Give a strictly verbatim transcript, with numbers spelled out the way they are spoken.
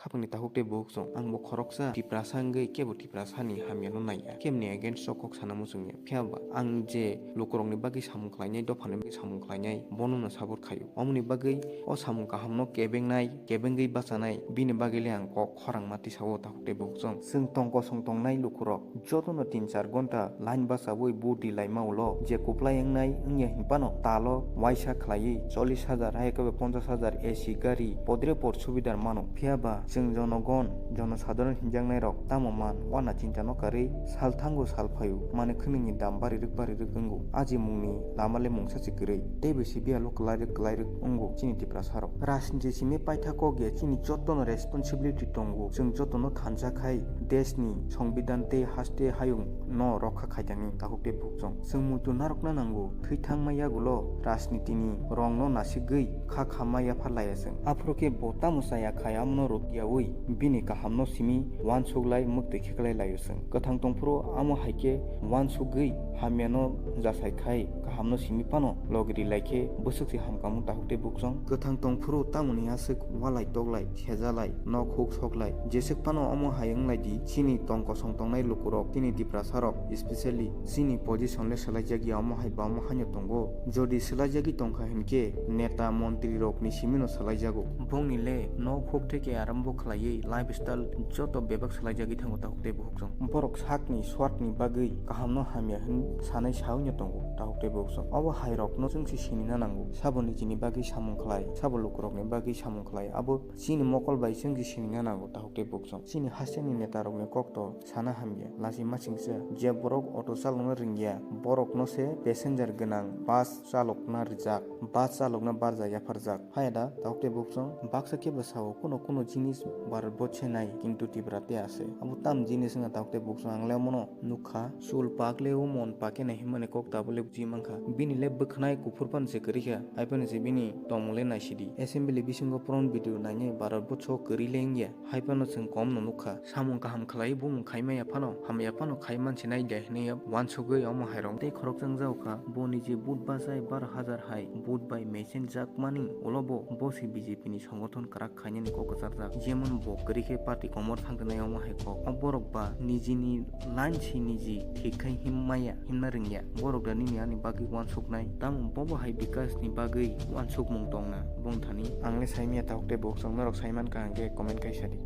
Aboni takhuk tei bukhuk chwng, ang bo khoroksa Tiprasa wngwi kebo Tiprasani hamyano naiya, keboni against o kok sana muchungya. Phiya ba ang je lukurokni bagwi samung khlainai, dophani bagwi samung khlainai, bono no support khaio. Omoni bagwi o samung kahamno kebengnai, kebengwi bachanai, bini bagwi le ang kok khorangma tisao takhuk tei bukhuk chwng. Chwng tong kosong tongnai lukurok jotono tin char gonta line bachawi vote di laima ulo je kuplai wngnai wngya hinphano talo waisa khlaiwi chollish hajar hai khe ponchash hajar A C gari podre por subidar mano. Phiya ba chwng jonogon, jonosadharon hinjaknairok tamo man wana chinta no karwi sal thango sal phaio, mane khwnwini dam bari rwk bari rwk wngo. Ajimungni lama le mungsa se kwrwi, tei bo C P I o kwlai rwk kwlai rwk wngo chini Tiprasa rok. Rajniti simi paitha kok ya chini jotono responsibility tongo, chwng jotono thansa khai desni songbidan tei haste hayung no rokha khaitani takhuk tei bukhuk chwng. Chwng muitu narwkna nango, thwi thangma yagulo rajnitini rongno nasigwi kha khamma yapharlaiya chwng. Aphuru khe bo tamo chaya khai amono rwkyaui bini kahamno simi uansuklai mwktwi kheklai laio chwng. Kwthang tongphuru amo hai khe uansugwi hamyano jasai khai kahamno simi phano logri lai khe bwswk se hamkamo takhuk tei bukhuk chwng. Kwthang tongphuru tamoni aswk walai toklai, thejalai, nok huk soklai, jeswk phano omo hai wng lai di, chini tong kosong tongnai lukurok, chini Tiprasa rok, especially chini position le swlai jak ya, omo hai ba omo haino tongo. Jodi swlai jagwi tong kha hinkhe neta montri rok ni simi no swlai jago. Bongni le nok huk theke arambo khlaiwi lifestyle joto bebak swlai jagwi thango takhuk tei bukhuk chwng. Borok sakni swatni bagwi kaham no hamya hwn sanai sawi no tongo takhuk tei bukhuk chwng. Obo hai rok no chwng se sini na nango. Sabo nijini bagwi samung khlai, sabo lukurokni bagwi samung khlai. Abo chini mokol bai chwng se sinina nango takhuk tei bukhuk chwng. Chini hasteni netarokni kokto sana hamya, lachi machingsa je borok auto chalokna rwngya, borokno se passenger gwnang bus chalokna rijak, bus chalokna barja yapharjak. Haya da takhuk tei bukhuk chwng baksa khe bwsao kuno kuno jinis Bharat bochhe nai, kintu Tripura te ase. Abo tam jinis wngkha takhuk tei bukhuk chwng, ang le omono nukha, chul pak le o mon pak khe nai himani kok tabuk le buji mankha. Bini le bwkhnai kuphur phano se kwrwi kha, hai phano se bini tongmung le naisidi. Assembly bisingo pron video nainai Bharat bochho kwrwi le wngya, hai phano chwng kom no nukha. Samung kaham khlai bumung khai maya phano, hamya phano khai manse nai de hinwi uansugwi omo hai rok tei khoroksa wngjago kha. Bo niji vote bachai baro hajar hai vote bai mechenjakmani ulo bo, bo se B J P ni songothon kwrak khainani kok kwcharjak, jemon bo kwrwi khe party komor thangkhe nai omo hai kok. O borok ba nijini line se niji thik khai him maya, himna rwngya. Borok da nini ani bagwi uansuknai, tamo bobo hai bikas ni bagwi uansukmung tongna bongthani? Ang le saimanya takhuk tei bukhuk chwng, norok saimankha hwnkhe comment khai sadi.